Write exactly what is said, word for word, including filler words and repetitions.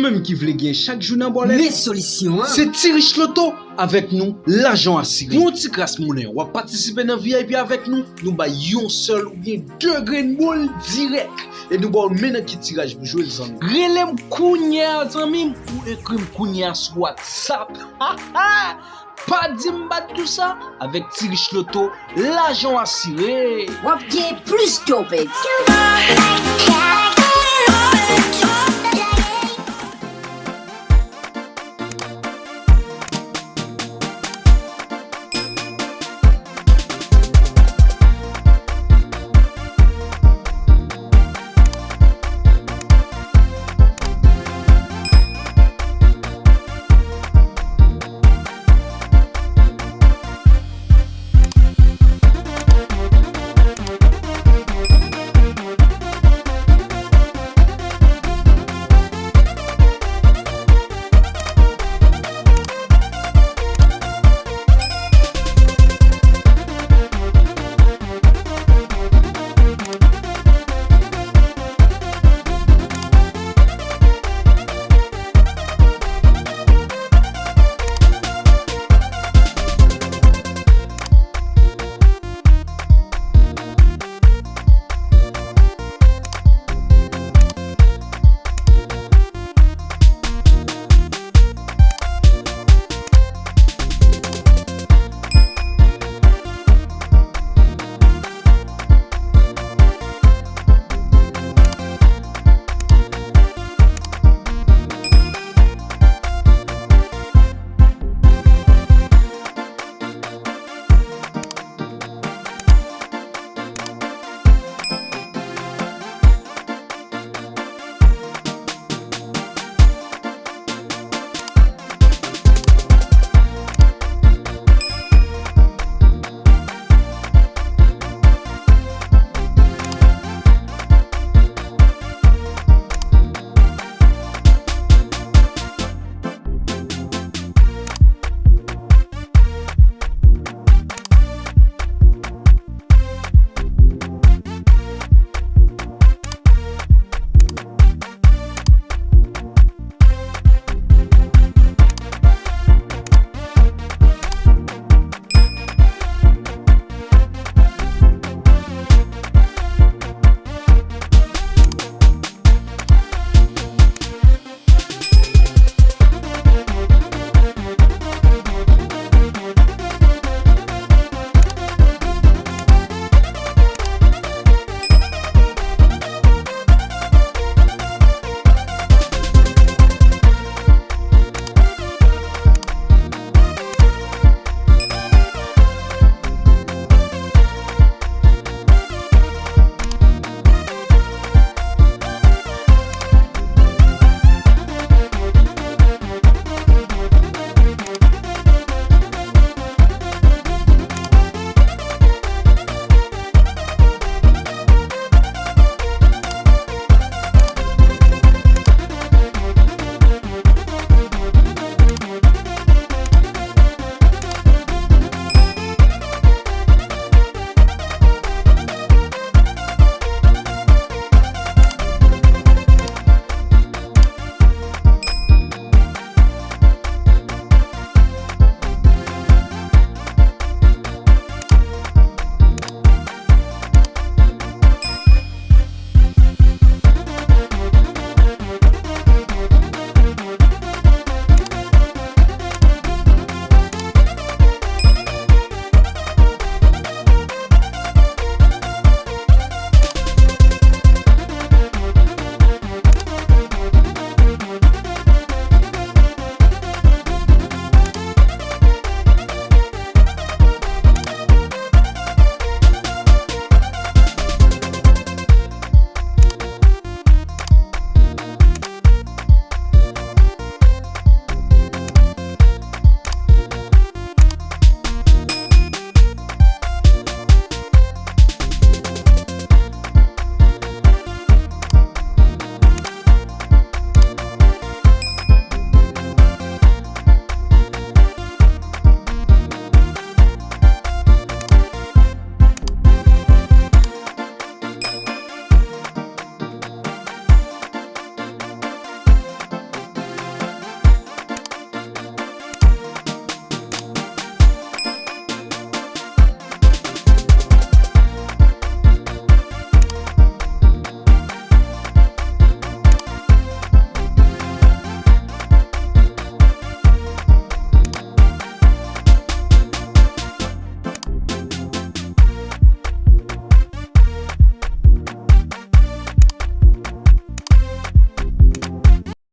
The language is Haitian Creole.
Ou menm ki vle gen chak jou nan bòlèt, men solisyon an se Ti Rich Loto. Avèk nou, lajan w asire. Pou yon ti kras monnen, w ap patisipe nan V I P avèk nou. Nou bay yon sèl oubyen de grenn boul dirèk. E nou ba w men nan ki tiraj pou jwe l, zanmi. Rele m kounye a, zanmi m, ou ekri m kounye a sou WhatsApp. Pa di m pa t di w sa. Avèk Ti Rich Loto, lajan w asire. W ap gen plis ke w pèdi.